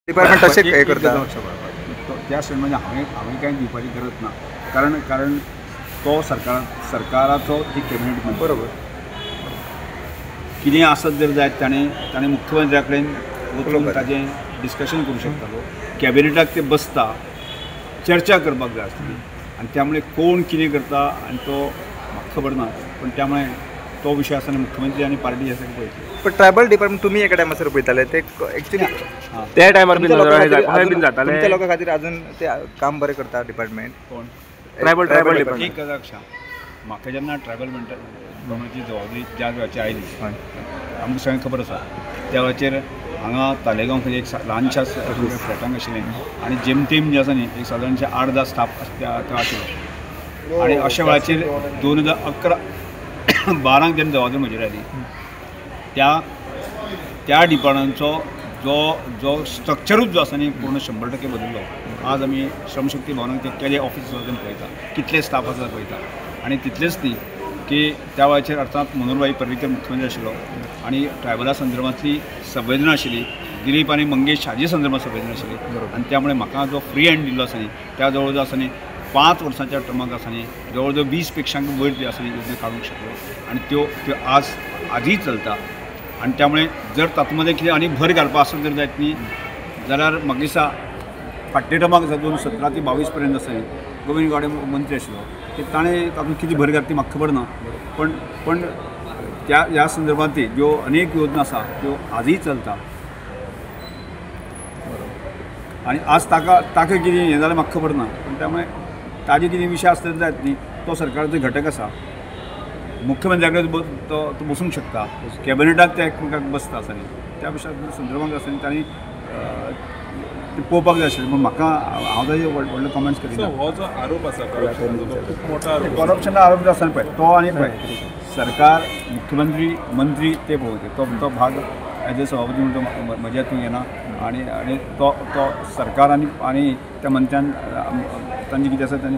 Department तशें हें करता. त्या म्हणजे हांवें कांय दिवपाची गरज ना, कारण कारण तो सरकाराचो ती कॅबिनेट मंत्री. बरोबर. कितें आसत जर जायत ताणें ताणें मुख्यमंत्र्या कडेन वचून ताजें डिस्कशन करूं शकतालो. कॅबिनेटाक ते बसता, चर्चा करपाक जाय आसली आनी त्यामुळे कोण कितें करता आनी तो म्हाका खबर ना, पण त्यामुळे तो विशय आसतना मुख्यमंत्री आनी पार्टी आसा पळयतली. पण ट्रायबल डिपार्टमेंट तुमी एका टायमार पळयताले ते एक्चुअली त्या टायमार बीन जाताले, तुमच्या लोकां खातीर अजून ते काम बरें करता डिपार्टमेंट. कोण ट्रायबल ट्रायबल डिपार्टमेंट? एक गजाल सांग म्हाका, जेन्ना ट्रायबल डिपार्टमेंटाची जबाबदारी ज्या वेळाचेर आयली आमकां सगळ्यांक खबर आसा, त्या वेळाचेर हांगा तालेगांव खंय एक ल्हानशा फ्लॅटांक आशिल्लें आनी जेमतेम जें आसा न्ही एक सादारणशे 8-10 स्टाफ त्या आशिल्लो. आनी अशा वेळाचेर 2011-12 जेन्ना जबाबदारी म्हजेर आयली त्या त्या डिपार्टमेंटाचो जो जो स्ट्रक्चरूच जो आसा न्ही पूर्ण 100% बदल्लो. आज आमी श्रमशक्ती भवनाक ते केले ऑफिस आसा तें पळयता, कितले स्टाफ आसा पळयता. आनी तितलेंच न्ही की त्या वेळाचेर अर्थात मनोहरभाई पर्रीकर मुख्यमंत्री आशिल्लो आनी ट्रायबला संदर्भांतली संवेदना आशिल्ली, दिलीप आनी मंगेश हाजे संदर्भात संवेदना आशिल्ली आनी त्यामुळे म्हाका जो फ्री हँड दिल्लो आसा न्ही त्या जवळ जवळ आसा न्ही 5 वर्सांच्या टर्माक आसा न्ही जवळ जवळ 20 पेक्षांक वयर त्यो आसा न्ही योजना काडूंक शकलो आनी त्यो त्यो आज आजूय चलता. आनी त्यामुळे जर तातूंत मदें कितें आनी भर घालपा आसत जर जायत न्ही जाल्यार म्हाका दिसता फाटल्या टर्माक आसा 2017 ते 22 पर्यंत आसा न्ही गोविंद गावडे मंत्री आशिल्लो की ताणें तातूंत कितें भर घातली म्हाका खबर ना, पण पण त्या ह्या संदर्भात ज्यो अनेक योजना आसा त्यो आजूय चलता. आनी आज ताका ताका कितें हें जालें म्हाका खबर ना, पण त्यामुळे ताजे कितें विशय आसले जायत न्ही तो सरकाराचो घटक आसा, मुख्यमंत्र्या कडेन तो बसूंक शकता, कॅबिनेटाक ते एकमेकाक बसता आसा न्ही त्या विशया संदर्भात आसा न्ही तांणी पळोवपाक जाय आशिल्लें. पूण म्हाका हांव ताजे व्हडले कॉमेंट्स करिना. हो जो आरोप आसा खूब मोठो आरोप, करप्शना आरोप जो आसा पळय तो आनी पळय सरकार मुख्यमंत्री मंत्री ते पळोवचे, तो तो भाग एज ए सभापती म्हणून तो म्हज्या हातून येना आनी आनी तो तो सरकार आनी आनी त्या मंत्र्यान तांचे कितें आसा तांणी